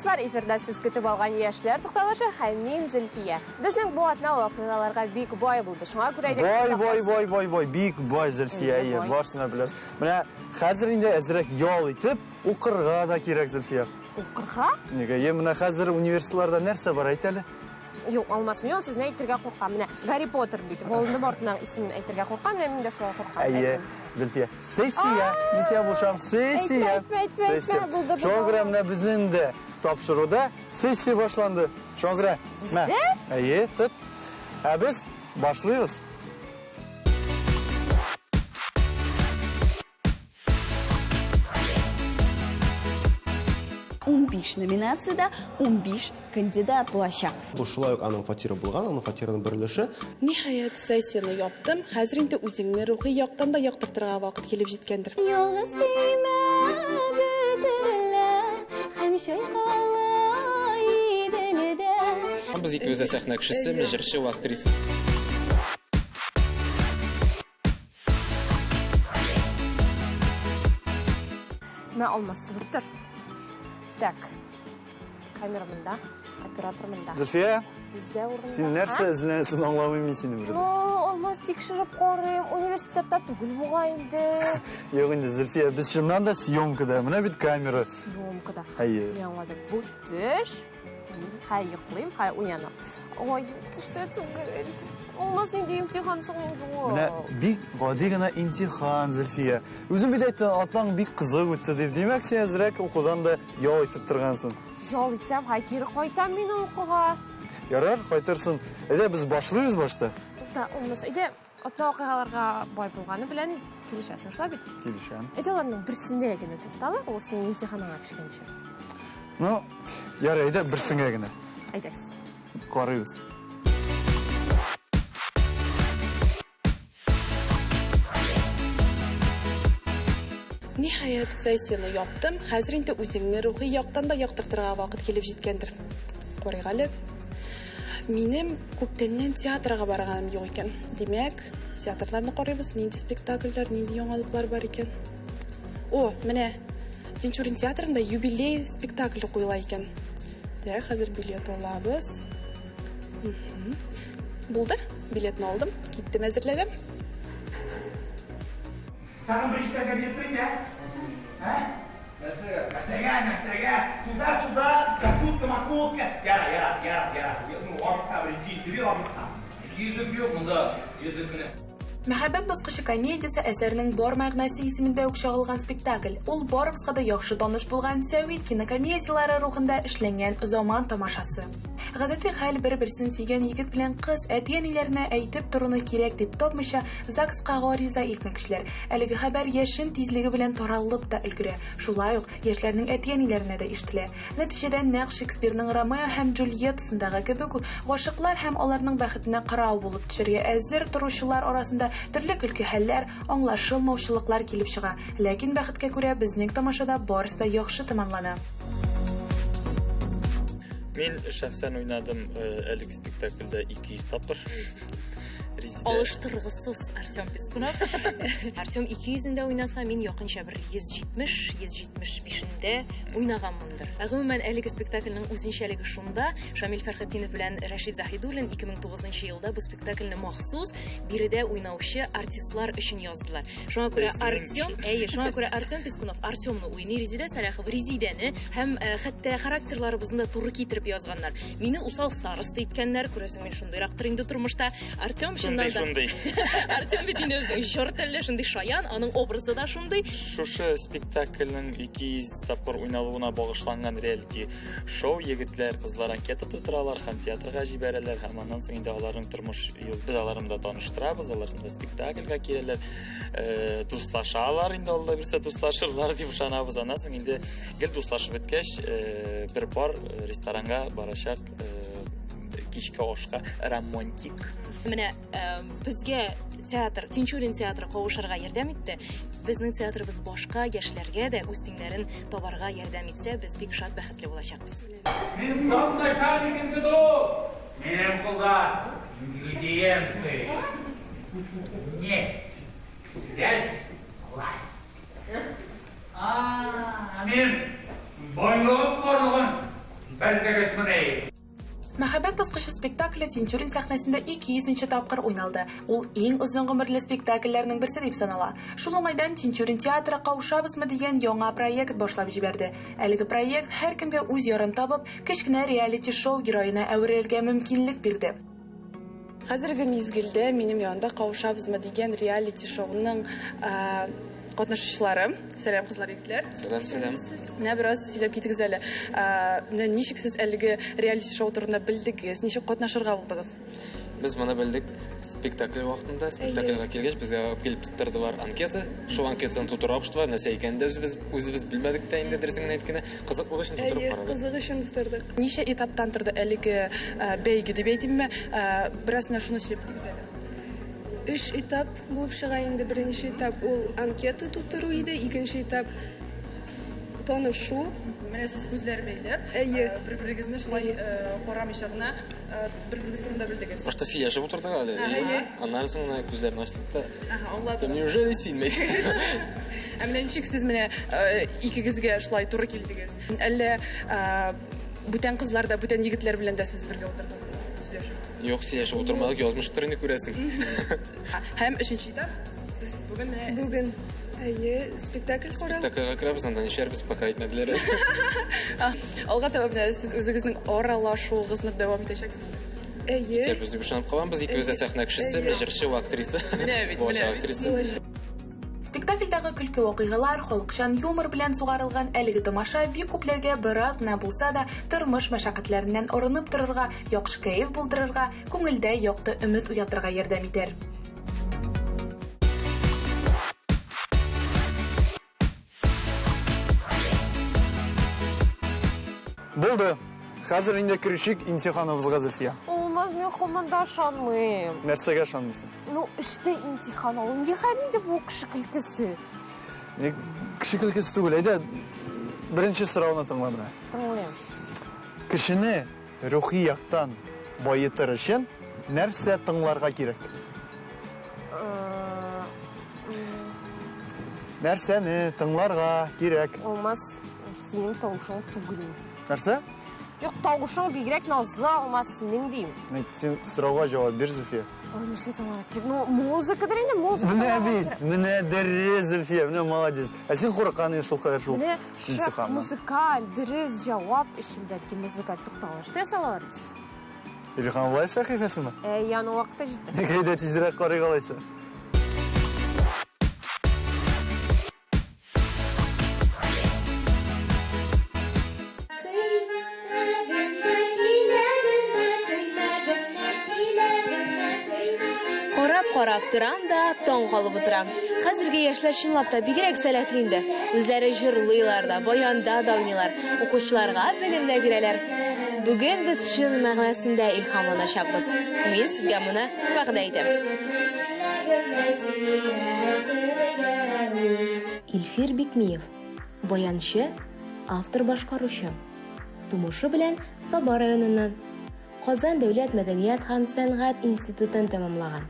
Дуслар, эфирда сез көтеп алган яшьләр тукталышы һәм мин Зөлфия. Безнең бу атна вакыйгаларга бик бай булды. Шуңа күрә дә Бай, бай, бай, бай, бай, бик бай Зөлфия, әйе, барысына беләсез. Менә хәзер инде әзрәк ял итеп, укырга да кирәк, Зөлфия. Укырга? Нигә? Е, менә хәзер университетларда нәрсә бар, әйт әле. Юк, Алмаз, мин ул сүзне әйтергә куркам. Менә Гарри Поттер бит, Волан-де-Мортның исемен әйтергә куркам, менә мин дә шулай куркам. Әйе, Зөлфия. Сессия, мин сиңа булышам. Сессия. Әйтмә, әйтмә, әйтмә, Сессия. булды, булды. Шуңа күрә менә безнең дә тапшыруда сессия башланды. Шуңа күрә, мә. Әйе, тот. Ә без башлыйбыз. 15 номинациядә 15 кандидат булачак. Бу шулай ук аның фатиры булган, аның фатирының бер өлеше. Ниһаять, сессияне яптым. Хәзер инде үзеңне рухи яктан да яктыртырга вакыт килеп җиткәндер. Ялгыз көймә бөтерелә һәм чайкала Иделдә. Без икебез дә сәхнә кешесе, мин җырчы, ул актриса. Мә алмас тотып тор. Так. Камера монда, оператор монда. Зөлфия, Бездә урында. син нәрсә эзләнәсен аңламыйм мин синең белән. Ну, Алмаз тикшереп карыйм, университетта түгел бугай инде. Юк инде, Зөлфия, без чыннан да съемкада. Менә бит камера. Съемкада. Әйе. Мин аңладым. Бу төш. Хәй йоклыйм, хәй уянам. Ой, төштә түгел. Алмаз нинди имтихан соң инде ул? Менә бик гади генә имтихан, Зөлфия. Үзең бит әйттең, атнаң бик кызык үтте дип. Димәк, син әзрәк укудан да ял итеп торгансың. Ял итсәм, хәй кире кайтам мин ул укуга. Ярар, кайтырсың. Әйдә, без башлыйбыз башта. Тукта, Алмаз, әйдә, атна вакыйгаларга бай булганы белән килешәсең, шулай бит? Килешәм. Әйдә, аларның берсенә генә тукталыйк, ул синең имтиханыңа пешкәнче. Ну, ярар, әйдә, берсенә генә. Әйдәгез. Карыйбыз. Ниһаять, сессияне яптым. Хәзер инде үзеңне рухи яктан да яктыртырга вакыт килеп җиткәндер. Карыйк әле. Минем күптәннән театрга барганым юк икән. Димәк, театрларны карыйбыз, нинди спектакльләр, нинди яңалыклар бар икән. О, менә Тинчурин театрында юбилей спектакле куела икән. Так, хәзер билет алабыз. Булды, билетны алдым, киттем әзерләдем. Тагын бер иштәргә биреп торыйм, ә? Ә? Нәрсәгә? Нәрсәгә, нәрсәгә? Туда-сюда, закуска, макуска. Яра, яра, яра, яра. Ну, абыйка, бер ике, абыйка. Йөзек юк монда, йөзек менә. Мәхәббәт баскычы комедиясе әсәрнең бар мәгънәсе исемендә үк чагылган спектакль. Ул барыбызга да яхшы таныш булган сәвит кинокомедияләре рухында эшләнгән заман тамашасы. Гадәти хәл, бер-берсен сөйгән егет белән кыз әти-әниләренә әйтеп торуны кирәк дип тапмыйча, ЗАГСка гариза илтмәкчеләр. Әлеге хәбәр яшен тизлеге белән таралып та өлгерә. Шулай ук, яшьләрнең әти-әниләренә дә ишетелә. Нәтиҗәдә, нәкъ Шекспирның Ромео һәм Джульеттасындагы кебек үк, гашыйклар һәм аларның бәхетенә кырау булып төшәргә әзер торучылар арасында төрле көлке хәлләр, аңлашылмаучылыклар килеп чыга. Ләкин, бәхеткә күрә, безнең тамашада барысы да яхшы тәмамлана. Мин шәхсән уйнадым әлеге спектакльдә 200 тапкыр. Резидә. Алыштыргысыз Артем Пискунов. Артем 200-ндә уйнаса, мин якынча бер 170, 175-ндә уйнаганмындыр. Ә гомумән, әлеге спектакльнең үзенчәлеге шунда, Шамил Фәрхетдинов белән Рәшит Заһидуллин 2009 елда бу спектакльне махсус биредә уйнаучы артистлар өчен яздылар. Шуңа күрә Артем, әйе, шуңа күрә Артем Пискунов Артемны уйный, Резидә Сәлахова Резидәне һәм э, хәтта характерларыбызны да туры китереп язганнар. Мине усал староста иткәннәр, күрәсең, мин шундыйрактыр инде тормышта. Артем чыннан да. Шундый, шундый. Артем бит инде үзенең җор телле, шундый шаян, аның образы да шундый. Шушы спектакльнең 200 тапкыр уйналуына багышланган реалити шоу егетләр, кызлар анкета тутыралар һәм театрга җибәрәләр һәм аннан соң инде аларның тормыш юл без аларны да таныштырабыз, алар шунда спектакльгә киләләр, э, дуслашалар инде алла бирсә дуслашырлар дип ышанабыз. Аннан соң инде гел дуслашып беткәч, э, бер пар э, ресторанга барачак кичке ашка романтик. Менә безгә театр, Тинчурин театры кавышырга ярдәм итте. Безнең театрыбыз башка яшьләргә дә үз тиңнәрен табарга ярдәм итсә, без бик шат, бәхетле булачакбыз. Мин сам начальник МГДУ! Минем кулда ингредиенты. Нефть, связь, власть. А, минем байлыгым барлыгын. Мәхәббәт баскычы спектакле Тинчурин сәхнәсендә 200 нче тапкыр уйналды. Ул иң озын гомерле спектакльләрнең берсе дип санала. Шул уңайдан Тинчурин театры Каушабызмы дигән яңа проект башлап җибәрде. Әлеге проект һәркемгә үз ярын табып, кечкенә реалити-шоу героена әверелергә мөмкинлек бирде. Хәзерге мизгелдә минем янда Кавышабызмы дигән реалити-шоуның катнашучылары. Сәлам, кызлар, егетләр. Сәлам, сәлам. Менә бераз сөйләп китегез әле. Менә ничек сез әлеге реалити-шоу турында белдегез, ничек катнашырга булдыгыз? Без моны белдек спектакль вакытында. Спектакльгә килгәч, безгә алып килеп тоттырдылар анкета. Шул анкетаны тутыра куштылар. Нәрсә икәнен дә үзебез үзебез белмәдек тә инде, дөресен генә әйткәндә. Кызыклык өчен тутырып Әйе, карадык. кызык өчен тутырдык. Ничә этаптан торды әлеге бәйге дип әйтимме? Бераз менә шуны сөйләп китегез әле. Өч этап булып чыга инде. Беренче этап ул анкета тутыру иде, икенче этап танышу. Менә сез күзләр бәйләп, Әйе. бер-берегезне шулай карамыйча гына бер-берегез турында белдегез. Башта сөйләшеп утырдык әле. Әйе. Аннары соң гына күзләрне ачтык та. Ага, аңладым. Неужели син? Ә менә ничек сез менә икегезгә шулай туры килдегез? Әллә бүтән кызлар да, бүтән егетләр белән дә сез бергә утырдыгызмы сөйләшеп? Юк, сөйләшеп утырмадык, язмыштыр инде күрәсең. Һәм өченче этап, сез бүген менә Бүген, әйе, спектакль карау. Спектакльгә керәбез, анда нишләрбез, пока әйтмәделәр әле. Алга таба менә сез үзегезнең аралашуыгызны дәвам итәчәксез. Әйе. Итәрбез дип ышанып калам. Без икебез дә сәхнә кешесе, мин җырчы, ул актриса. Менә бит, менә Булачак бит. актриса. Спектакльдәге көлке вакыйгалар, халыкчан юмор белән сугарылган әлеге тамаша бик күпләргә бераз гына булса да тормыш мәшәкатьләреннән арынып торырга, яхшы кәеф булдырырга, күңелдә якты өмет уятырга ярдәм итәр. Булды. Хәзер инде керешик имтиханыбызга, Зөлфия. Алмаз, мин һаман да ышанмыйм. Нәрсәгә ышанмыйсың? Ну, эштә имтихан алу. Ни хәл инде бу кеше көлкесе? Ни, кеше көлкесе түгел. Әйдә, беренче сорауны тыңла менә. Тыңлыйм. Кешене рухи яктан баетыр өчен нәрсә тыңларга кирәк? Нәрсәне тыңларга кирәк? Алмаз, синең тавышың түгел инде. Нәрсә? Юк, тавышың бигрәк назлы, Алмаз, синең дим. Син сорауга җавап бир, Зөлфия. Ой, нишләп тыңларга кирәк? Ну, музыкадыр инде, музыка. Менә бит, менә дөрес, Зөлфия, менә молодец. Ә син курыккан идең шул кадәр шул Менә шәп имтиханнан. музыкаль, дөрес җавап өчен бәлки музыкаль тукталыш та ясаларбыз. Илһам Лайф сәхифәсеме? Әй, аның вакыты җитте. Әйдә тизрәк карыйк алайса. Карап-карап торам да, таң калып утырам. Хәзерге яшьләр чынлап та бигрәк сәләтле инде. Үзләре җырлыйлар да, баянда да уйныйлар, укучыларга белем дә бирәләр. Бүген без чын мәгънәсендә илһамланачакбыз. Мин сезгә моны вәгъдә итәм. Илфир Бикмиев, баянчы, автор-башкаручы. Тумышы белән Саба районыннан. Казан дәүләт мәдәният һәм сәнгать институтын тәмамлаган.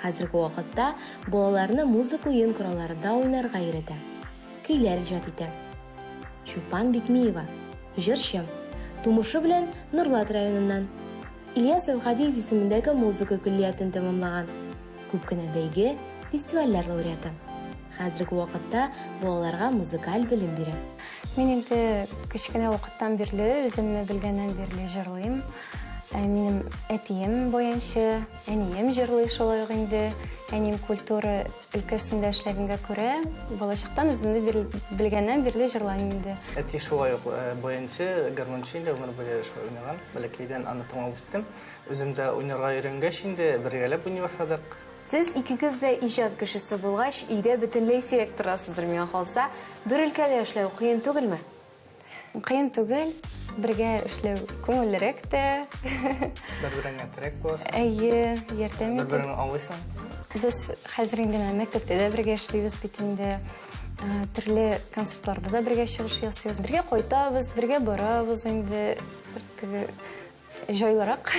Хәзерге вакытта балаларны музыка уен коралларында уйнарга өйрәтә. Көйләр иҗат итә. Чулпан Бикмиева, җырчы. Тумышы белән Нурлат районыннан. Ильяс Әүхәдиев исемендәге музыка көллиятен тәмамлаган. Күп кенә бәйге, фестивальләр лауреаты. Хәзерге вакытта балаларга музыкаль белем бирә. Мин инде кечкенә вакыттан бирле, үземне белгәннән бирле җырлыйм. Ә, минем әтием баянчы, әнием җырлый шулай ук инде. Әнием культура өлкәсендә эшләгәнгә күрә, балачактан үземне белгәннән бирле җырлыйм инде. Әти шулай ук баянчы, гармунчы инде гомер буе шулай уйнаган. Бәләкәйдән аны тыңлап үстем. Үзем дә уйнарга өйрәнгәч инде бергәләп уйный башладык. Сез икегез дә иҗат кешесе булгач, өйдә бөтенләй сирәк торасыздыр миңа калса. Бер өлкәдә эшләү кыен түгелме? Кыен түгел, бергә эшләү күңеллерәк тә. Бер-береңә терәк буласың. Әйе, ярдәм итеп. Бер-береңне аңлыйсың. Без хәзер инде менә мәктәптә дә бергә эшлибез бит инде. Төрле концертларда да бергә чыгыш ясыйбыз. Бергә кайтабыз, бергә барабыз инде. Бер теге җайлырак.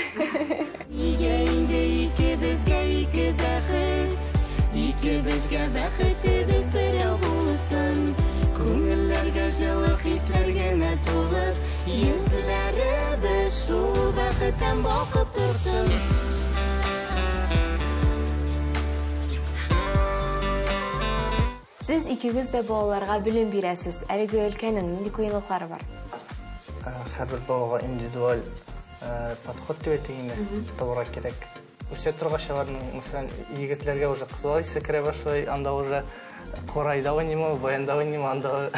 Нигә инде икебезгә ике бәхет, икебезгә бәхетебез берәү булсын. Күңелләргә җылы хисләр генә тулып, Йөзләребез шул бәхеттән балкып торсын. Сез икегез дә балаларга белем бирәсез. Әлеге өлкәнең нинди кыенлыклары бар? Һәрбер балага индивидуаль подход дип әйтик инде, табарга кирәк. Үсә торгач аларның, мәсәлән, егетләргә уже кызыл исе керә башлый, анда уже курайда уйныймы, баянда уйныймы, анда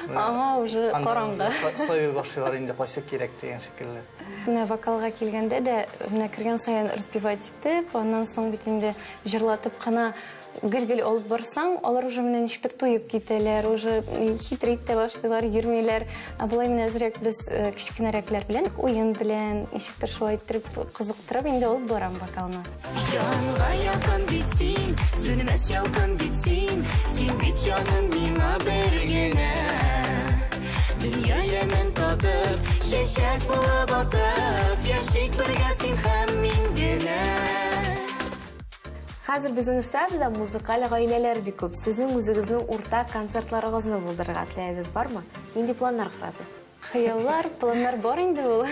Аңа уже караңгы. Сайлый башлыйлар инде кайсы кирәк дигән шикелле. Менә вокалга килгәндә дә, менә кергән саен распевать итеп, аннан соң бит инде җырлатып кына гел-гел алып барсаң, алар уже менә ничектер туеп китәләр, уже хитрить тә башлыйлар, йөрмиләр. Ә болай менә әзрәк без э, кечкенәрәкләр белән уен белән ничектер шулай иттереп кызыктырып инде алып барам вокалны. Җанга якын бит син, сүнмәс ялкын бит син, син бит җаным миңа бер генә. Дөнья ямен татып, чәчәк булып атып, яшик бергә син һәм мин генә. Хәзер безнең эстрадада музыкаль гаиләләр бик күп. Сезнең үзегезнең уртак концертларыгызны булдырырга теләгегез бармы? Нинди планнар корасыз? Хыяллар, планнар бар инде ул.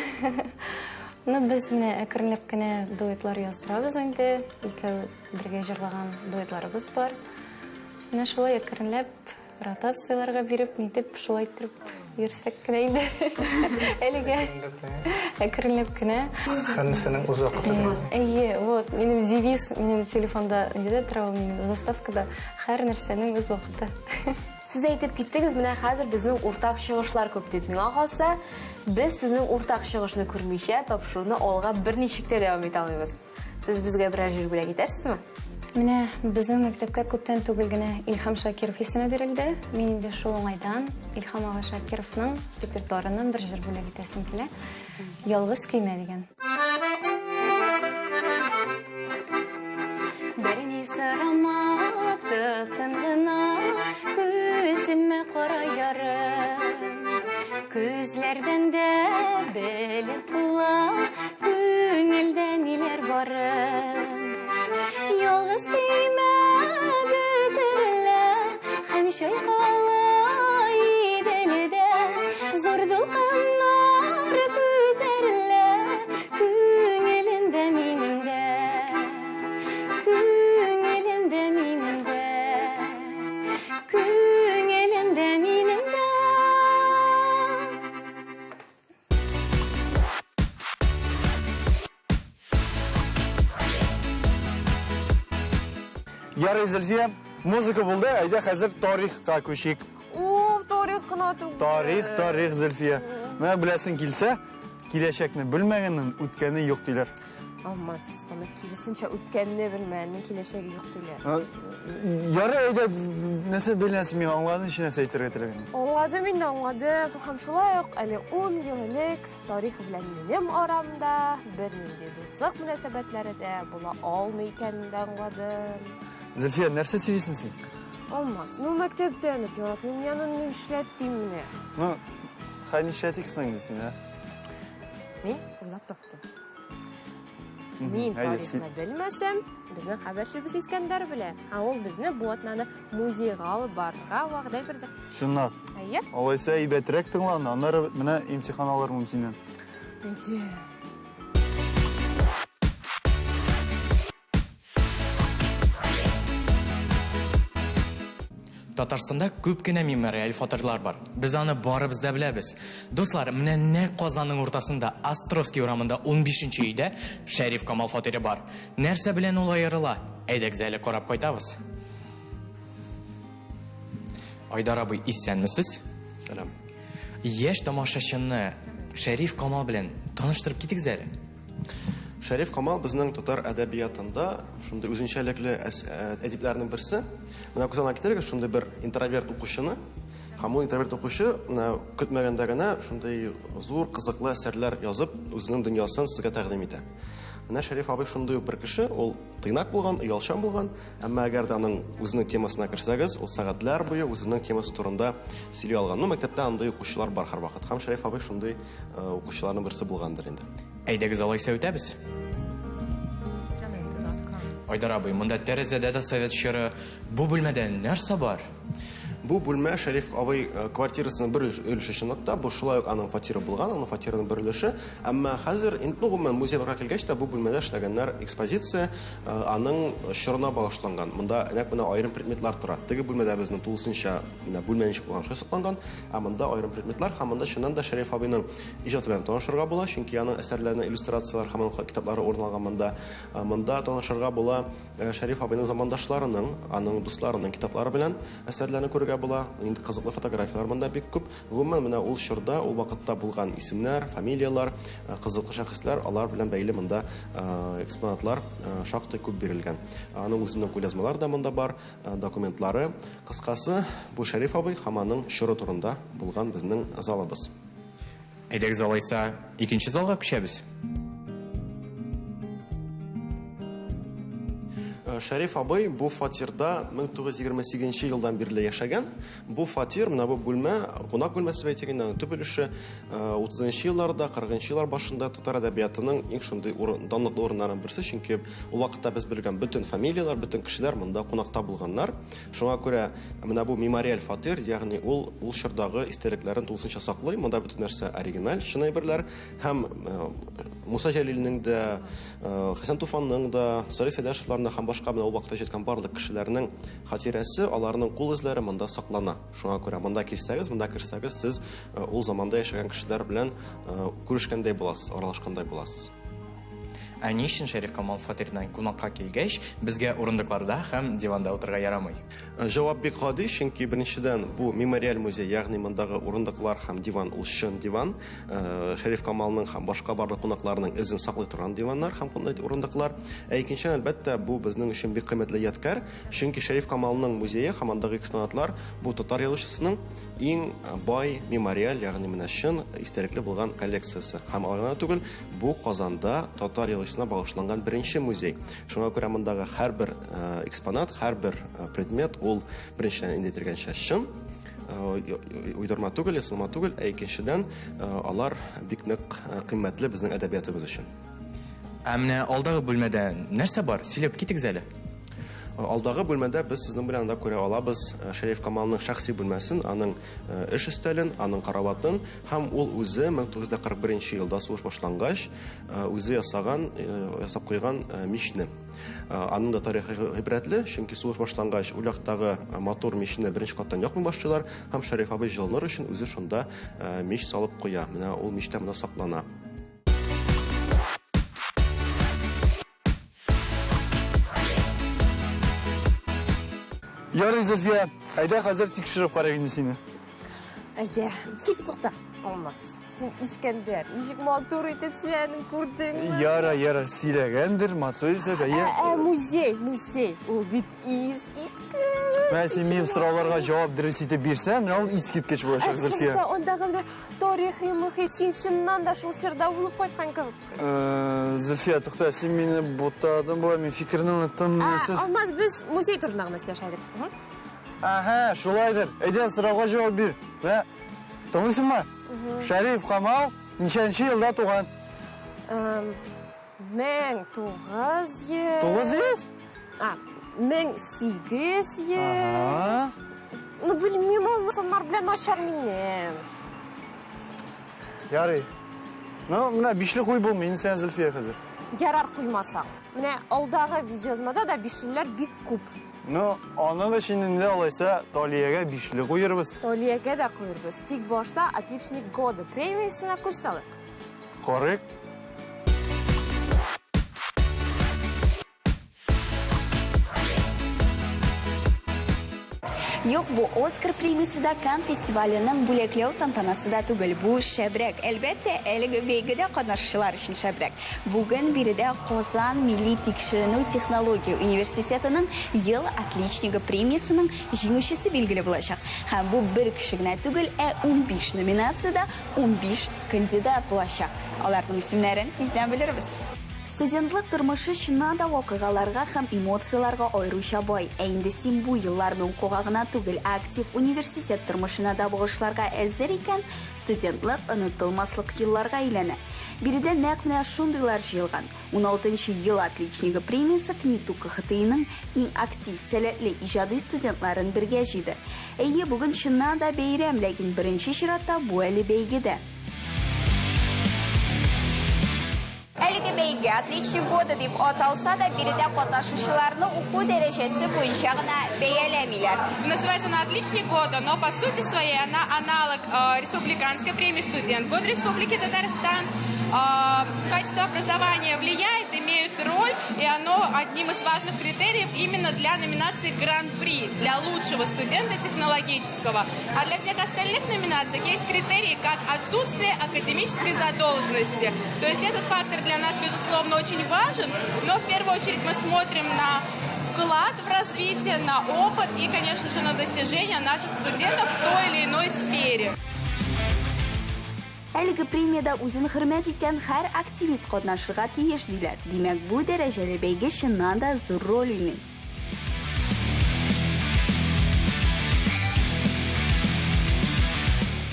Ну, без менә әкренләп кенә дуэтлар яздырабыз инде. Икәү бергә җырлаган дуэтларыбыз бар. Менә шулай әкренләп Ротацияләргә биреп, нитеп, шулай иттереп йөрсәк кенә инде. Әлегә әкренләп кенә. Һәммәсенең үз вакыты. Әйе, вот, минем девиз, минем телефонда нидә тора ул, минем заставкада һәр нәрсәнең үз вакыты. Сез әйтеп киттегез, менә хәзер безнең уртак чыгышлар күп дип. Миңа калса, без сезнең уртак чыгышны күрмичә, тапшыруны алга берничек тә дәвам итә алмыйбыз. Сез безгә берәр җыр бүләк итәрсезме? Менә безнең мәктәпкә күптән түгел генә Илһам Шакиров исеме бирелде. Мин инде шул уңайдан Илһам ага Шакировның репертуарыннан бер җыр бүләк итәсем килә. Ялгыз көймә дигән. Берни сорама, тып-тын гына күземә кара ярым. Күзләрдән дә белеп була Күңелдә ниләр барын. Ялгыз көймә бөтерелә Һәм чайкала Иделдә. Зур дулкыннар күтәрелә Күңелемдә минем дә. Күңелемдә минем дә. Күңелемдә минем дә. Ярый, Зөлфия, музыка булды, әйдә хәзер тарихка күчик. Уф, тарих кына түгел. Тарих, тарих, Зөлфия. Менә беләсең килсә, киләчәкне белмәгәннең үткәне юк диләр. Алмаз, аны киресенчә үткәнне белмәгәннең киләчәге юк диләр. Ярый, әйдә, нәрсә беләсең миңа аңладың ничә нәрсә әйтергә теләгәнне? Аңладым инде, аңладым. Һәм шулай ук әле 10 ел элек тарих белән минем арамда бернинди дуслык мөнәсәбәтләре дә була алмый икәнен дә аңладым. Зөлфия, нәрсә сөйлисең син? Алмаз, ну мәктәптән үк яратмыйм, мин аны нишләтим менә? Ну, хәй нишләтик соң инде син, ә? Мин уйлап таптым. Мин тарихны белмәсәм, безнең хәбәрчебез Искәндәр белә. Ә ул безне бу атнаны музейга алып барырга вәгъдә бирде. Чынлап. Әйе. Алайса әйбәтрәк тыңла аны, аннары менә имтихан алырмын синнән. Әйдә. Татарстанда күп кенә мемориаль фатирлар бар. Без аны барыбыз да беләбез. Дуслар, менә нәкъ Казанның уртасында, Островский урамында 15 нче өйдә Шәриф Камал фатиры бар. Нәрсә белән ул аерыла? Әйдәгез әле карап кайтабыз. Айдар абый, исәнмесез? Сәлам. Яшь тамашачыны Шәриф Камал белән таныштырып китегез әле. Шәриф Камал безнең татар әдәбиятында шундый үзенчәлекле әдипләрнең берсе. Менә күз алдына китерегез шундый бер интроверт укучыны. Һәм ул интроверт укучы менә көтмәгәндә генә шундый зур кызыклы әсәрләр язып, үзенең дөньясын сезгә тәкъдим итә. Менә Шәриф абый шундый ук бер кеше, ул тыйнак булган, оялчан булган, әмма әгәр дә аның үзенең темасына керсәгез, ул сәгатьләр буе үзенең темасы турында сөйли алган. Ну, мәктәптә андый укучылар бар һәрвакыт. Һәм Шәриф абый шундый укучыларның берсе булгандыр инде. Әйдәгез алайса үтәбез. Айдар абый, монда тәрәзәдә дә совет чоры. Бу бүлмәдә нәрсә бар? Бу бүлмә Шәриф абый квартирасының бер өлеше чынлыкта, бу шулай ук аның фатиры булган, аның фатирының бер өлеше. Әмма хәзер, ну, гомумән, музей барлыкка килгәч тә, бу бүлмәдә эшләгәннәр экспозиция аның чорына багышланган. Монда нәкъ менә аерым предметлар тора. Теге бүлмәдә безнең тулысынча менә бүлмә ничек булган, шулай сакланган. Ә монда аерым предметлар һәм монда чыннан да Шәриф абыйның иҗаты белән танышырга була, чөнки аның әсәрләренә иллюстрацияләр һәм аның китаплары урын алган монда. Монда танышырга була Шәриф абыйның замандашларының, аның дусларының китаплары белән әсәрләрен күрергә була. Инде кызыклы фотографияләр монда бик күп. Гомумән, менә ул чорда, ул вакытта булган исемнәр, фамилияләр, кызыклы шәхесләр, алар белән бәйле монда экспонатлар шактый күп бирелгән. Аның үзенең кулъязмалары да монда бар, документлары. Кыскасы, бу Шәриф абый һәм аның чоры турында булган безнең залыбыз. Әйдәгез алайса, икенче залга күчәбез. Э, Шәриф абый бу фатирда 1928 елдан бирле яшәгән. Бу фатир, менә бу бүлмә, кунак бүлмәсе дип әйтик инде, аның төп өлеше 30 э, елларда, 40 еллар башында татар әдәбиятының иң шундый урын, данлыклы урыннарының берсе, чөнки ул вакытта без белгән бөтен фамилияләр, бөтен кешеләр монда кунакта булганнар. Шуңа күрә менә бу мемориаль фатир, ягъни ул ул чордагы истәлекләрен тулысынча саклый. Монда бөтен нәрсә оригиналь, чын әйберләр. Һәм э, Муса Җәлилнең дә, э, Хәсән Туфанның да, Салих Сәйдәшевларның һәм башка менә ул вакытта җиткән барлык кешеләрнең хатирәсе, аларның кул эзләре монда саклана. Шуңа күрә монда килсәгез, монда керсәгез, сез э, ул заманда яшәгән кешеләр белән күрешкәндәй буласыз, аралашкандай буласыз. Ә ни өчен Шәриф Камал фатирыннан кунакка килгәч, безгә урындыкларда һәм диванда утырырга ярамый? Э, җавап бик гади, чөнки беренчедән бу мемориаль музей, ягъни мондагы урындыклар һәм диван ул чын диван. Э, Шәриф Камалның һәм башка барлык кунакларның эзен саклый торган диваннар һәм урындыклар. Ә икенчедән, әлбәттә, бу безнең өчен бик кыйммәтле ядкәр, чөнки Шәриф Камалның музее һәм андагы экспонатлар бу татар язучысының иң бай мемориаль, ягъни менә чын истәлекле булган коллекциясе. Һәм алай гына түгел, Бу Казанда татар язучысына багышланган беренче музей. Шуңа күрә мондагы һәрбер э, экспонат, һәрбер э, предмет ул беренчедән инде әйтелгәнчә чын, э, уйдырма түгел, ясалма түгел, ә икенчедән алар бик нык кыйммәтле безнең әдәбиятыбыз өчен. Ә менә алдагы бүлмәдә нәрсә бар? Сөйләп китегез әле. Алдагы бүлмәдә без сезнең белән анда күрә алабыз Шәриф Камалның шәхси бүлмәсен, аның эш өстәлен, аның караватын һәм ул үзе 1941 елда сугыш башлангач үзе ясаган, ясап куйган мичне. Аның да тарихы гыйбрәтле, чөнки сугыш башлангач ул яктагы матур мичне беренче каттан якмый башлыйлар һәм Шәриф абый җылыныр өчен үзе шунда мич салып куя. Менә ул мич тә монда саклана. Ярый, Зөлфия, әйдә хәзер тикшереп карыйк инде сине. Әйдә, тик тукта, Алмаз. Син Искәндәр, ничек матур итеп сөйләдең, күрдеңме? Яра, яра, сөйләгәндер, матур итеп, әйе. Ә, ә, музей, музей, ул бит искиткеч. Менә син минем сорауларга җавап дөрес итеп бирсәң, менә ул искиткеч булачак, Зөлфия. Андагы менә тарихи мохит, син чыннан да шул чорда булып кайткан кебек. Э, Зөлфия, тукта, син мине бутадың була, мин фикерне оныттым. Ә, Алмаз, без музей турында гына сөйләшә идек. Әһә, шулайдыр. Әйдә, сорауга җавап бир. Менә, тыңлыйсыңмы? Шәриф Камал ничәнче елда туган? 1900... 900? А, 1800... Ага. Ну, белмим, ул саннар белән начар минем. Ярый. Ну, менә бишле куй булмый инде сиңа Зөлфия хәзер. Ярар куймасаң. Менә алдагы видеоязмада да бишлеләр бик күп. Ну, аның өчен инде алайса Талиягә бишле куербыз. Талиягә дә куербыз. Тик башта Отличник года премиясенә күз салыйк. Карыйк. Юк, бу Оскар премиясе дә, Кан фестиваленең бүләкләү тантанасы да түгел. Бу шәбрәк. Әлбәттә, әлеге бәйгедә катнашучылар өчен шәбрәк. Бүген биредә Казан милли тикшеренү технология университетының Ел отличнигы премиясенең җиңүчесе билгеле булачак. Һәм бу бер кеше генә түгел, ә 15 номинациядә 15 кандидат булачак. Аларның исемнәрен тиздән белербез. Студентлык тормышы чыннан да вакыйгаларга һәм эмоцияләргә аеруча бай. Ә инде син бу елларны укуга гына түгел, ә актив университет тормышына да багышларга әзер икән, студентлык онытылмаслык елларга әйләнә. Биредә нәкъ менә шундыйлар җыелган. Уналтынчы ел отличнигы премиясе КНИТУ КХТИның иң актив, сәләтле, иҗади студентларын бергә җыйды. Әйе, бүген чыннан да бәйрәм, ләкин беренче чиратта бу әле бәйге дә. Әлеге бәйге Отличник года дип аталса да, биредә катнашучыларны уку дәрәҗәсе буенча гына бәяләмиләр. Называется она Отличник года, но по сути своей она аналог э, республиканской премии «Студент год Республики Татарстан». Э, качество образования влияет, имеет роль, и оно одним из важных критериев именно для номинации «Гран-при», для лучшего студента технологического. А для всех остальных номинаций есть критерии, как отсутствие академической задолженности. То есть этот фактор для нас, безусловно, очень важен, но в первую очередь мы смотрим на вклад в развитие, на опыт и, конечно же, на достижения наших студентов в той или иной сфере. Әлеге премиядә үзен хөрмәт иткән һәр активист катнашырга тиеш, диләр. Димәк, бу дәрәҗәле бәйге чыннан да зур роль уйный.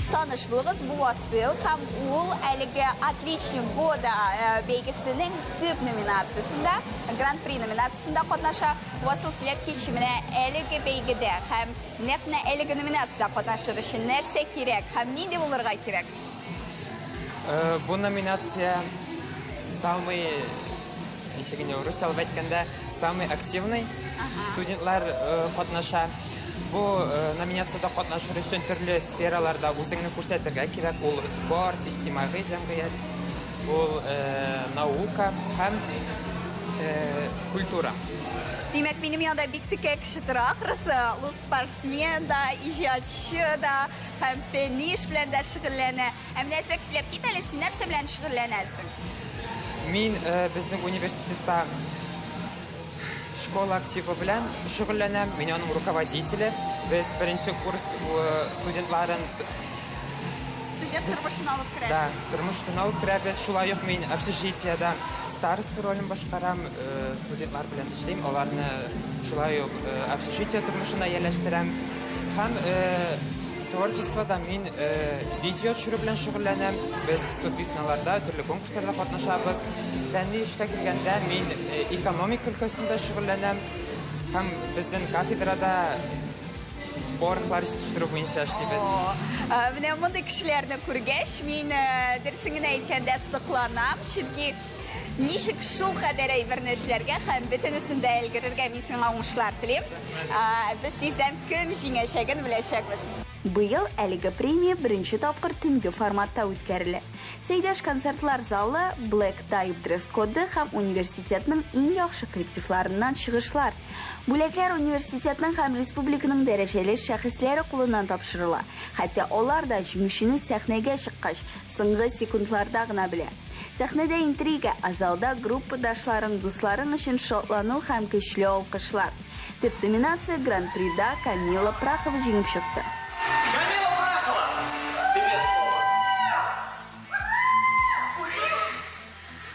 Таныш булыгыз, бу Васил һәм ул әлеге Отличник года э, бәйгесенең төп номинациясендә, Гран-при номинациясендә катнаша. Васил, сөйләп китче, менә әлеге бәйгедә һәм нәкъ менә әлеге номинациядә катнашыр өчен нәрсә кирәк һәм нинди булырга кирәк? Э, бу номинация самый ничек инде русчалап әйткәндә самый активный студентлар э, катнаша. Бу э, номинациядә катнашыр өчен төрле сфераларда үзеңне күрсәтергә кирәк. Ул спорт, иҗтимагый җәмгыять, ул э, наука һәм культура. Димәк, минем янда бик текә кеше тора ахрысы. Ул спортсмен да, иҗатчы да һәм фәнни эш белән дә шөгыльләнә. Ә менә әзрәк сөйләп кит әле, син нәрсә белән шөгыльләнәсең? Мин э, безнең университетта школа активы белән шөгыльләнәм. Мин аның руководителе. Без беренче курс э, студентларын Студент тормышын алып керәсез. Да, тормышын алып керәбез. Шулай ук мин общежитиедә староста ролен башкарам, э, студентлар белән эшлим, аларны шулай ук общежитие тормышына ияләштерәм. Һәм Творчествода мин видео төшерү белән шөгыльләнәм. Без студвесналарда, төрле конкурсларда катнашабыз. Фәнни эшкә килгәндә, мин экономика өлкәсендә шөгыльләнәм һәм безнең кафедрада порохлар җитештерү буенча эшлибез. Менә мондый кешеләрне күргәч, мин дөресен генә әйткәндә сокланам, чөнки ничек шул кадәр әйберне эшләргә һәм бөтенесен дә өлгерергә, мин сиңа уңышлар телим. Без тиздән кем җиңәчәген беләчәкбез. Быел әлеге премия беренче тапкыр төнге форматта үткәрелә. Сәйдәш концертлар залы, Black Type дресс-коды һәм университетның иң яхшы коллективларыннан чыгышлар. Бүләкләр университетның һәм республиканың дәрәҗәле шәхесләре кулыннан тапшырыла. Хәтта алар да җиңүчене сәхнәгә чыккач, соңгы секундларда гына белә. Сәхнәдә интрига, ә залда группадашларың, дусларың өчен шатлану һәм көчле алкышлар. Төп номинация Гран-прида Камила Прахова җиңеп чыкты. Камила Прахова, тебе слово.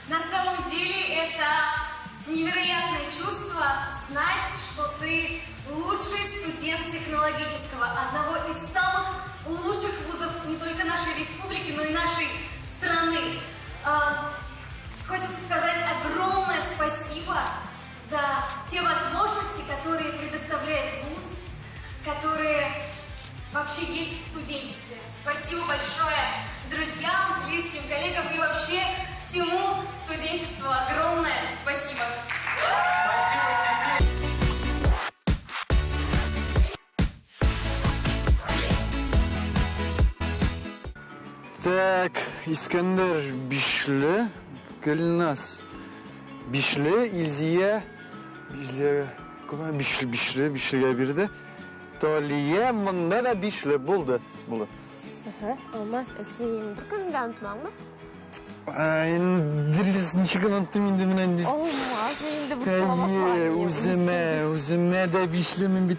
На самом деле это невероятное чувство знать, что ты лучший студент технологического, одного из самых лучших вузов не только нашей республики, но и нашей страны. А, хочется сказать огромное спасибо за те возможности, которые предоставляет вуз, которые вообще есть в студенчестве. Спасибо большое друзьям, близким, коллегам и вообще всему студенчеству огромное спасибо. Спасибо тебе. Так, Искәндәр бишле, Гөлназ бишле, Илзия бишле, күпме? Бишле, бишле, бишлегә бирде. Талия монда да бишле булды. Булды. Әһә, Алмаз, ә син беркемне дә онытмаңмы? Ай, дөрес, ничек оныттым инде менә. Алмаз, мин инде борчыла Әйе, башладым. үземә, үземә дә бишле мин бит.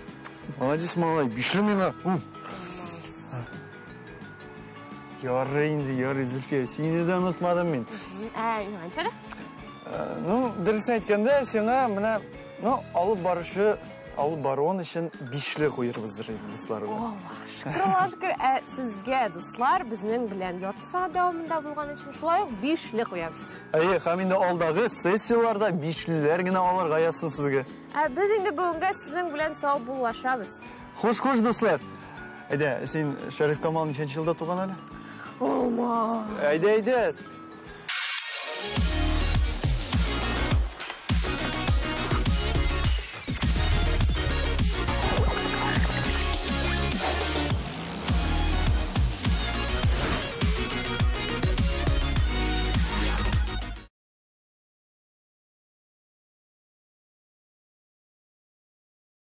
Молодец, малай, бишле миңа. У. Ярый инде, ярый, Зөлфия, сине дә онытмадым мин. Ә, миңа ничәле? Ну, дөресен әйткәндә, сиңа менә, ну, алып баручы, алып баруын өчен бишле куербыздыр инде, дуслар белән. Аллаһ шөкер, Аллаһ шөкер. Ә сезгә, дуслар, безнең белән ярты сәгать дәвамында булган өчен шулай ук бишле куябыз. Әйе, һәм инде алдагы сессияләрдә бишлеләр генә алырга язсын сезгә. Ә без инде бүгенгә сезнең белән саубуллашабыз. Хуш, хуш, дуслар. Әйдә, син Шәриф Камал ничәнче елда туган әле? Ома. Әйдә, әйдә.